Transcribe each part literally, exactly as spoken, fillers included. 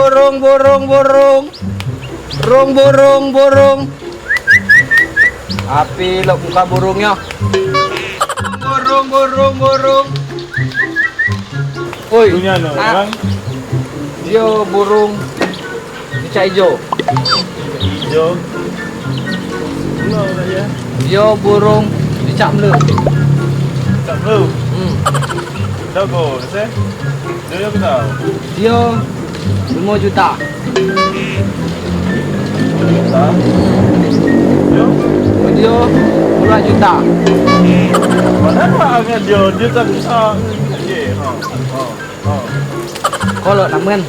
Burung, burung, burung. Burung, burung, burung. Api lok muka burungnyo. Burung, burung, burung. Oi, Dunia no, nak. Orang. Dio burung. Cicak ijo. Ijo. Pulau tak ya? Dio burung cicak meleu. Cicak meleu? Hmm. Dio ko, se? Dio yo kita. Dio limo juta. Juta? Dio? Dio puluak juta. Mana lah angin dio? Dio tak bisa. Ye, ha, ha. Ko lok namen.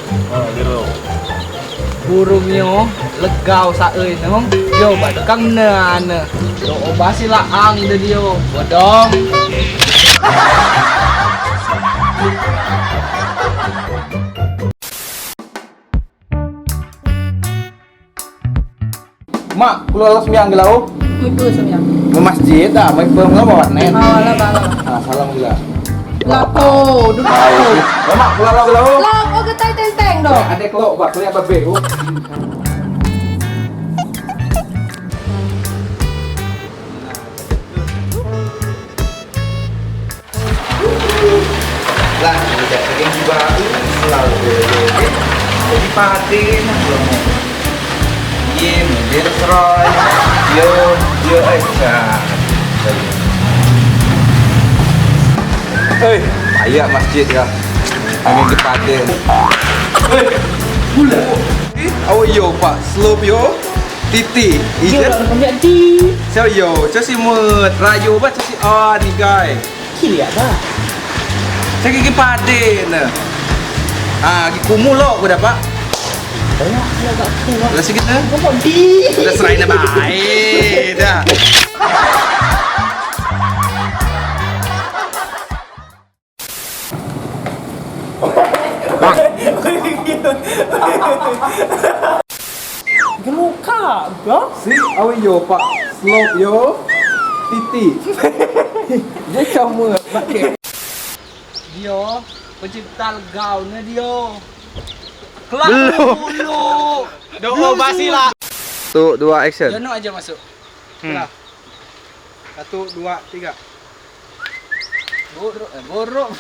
Burungnyo legau sae nyo, yo ba tukang ne ane. Do'o ba si laang de dio, bodong. Mak, kulo lok sembiang gelo. Ipe sembiang? Mai masjid dah, mai pem lah bawa nen. Oh, lah, lah, lah. Ah, salam gelo. Lako, duduk. Ah, iya. Mak, kulo lok gelo. Lako getai tenteng dong. Ade kelok, bak, kuliah babe, oh. Lah, udah sering juga, uh, selalu. Jadi patin, belum. Iye, mobil serai. Yo, yo, eh, cah. Eh, ayak masjid ya. Angin ke patin. Eh, pula. Eh, awo yo, Pak. Slope yo. Titi. Yo, ijen. Lah, kami di. Siapa yo? Siapa si mut? Rayo, Pak. Siapa si, ah, ni, guys. Kili apa? Cagi gi pade ne. Ah, gi kumulo ku dapat. Banyak, ya, tak kuat. Lah, sikit ne. Kau mau di? Udah serai ne bae dah. Gemuka, bro. Si, awi yo, Pak. Slope yo. Titi. Dia sama pakai. Dio, pencipta legau ne dio. Kelak dulu. Doa basi lah. Satu, dua, action. Jono aja masuk. Hmm. Lah. Satu, dua, tiga. Buruk, eh, buruk.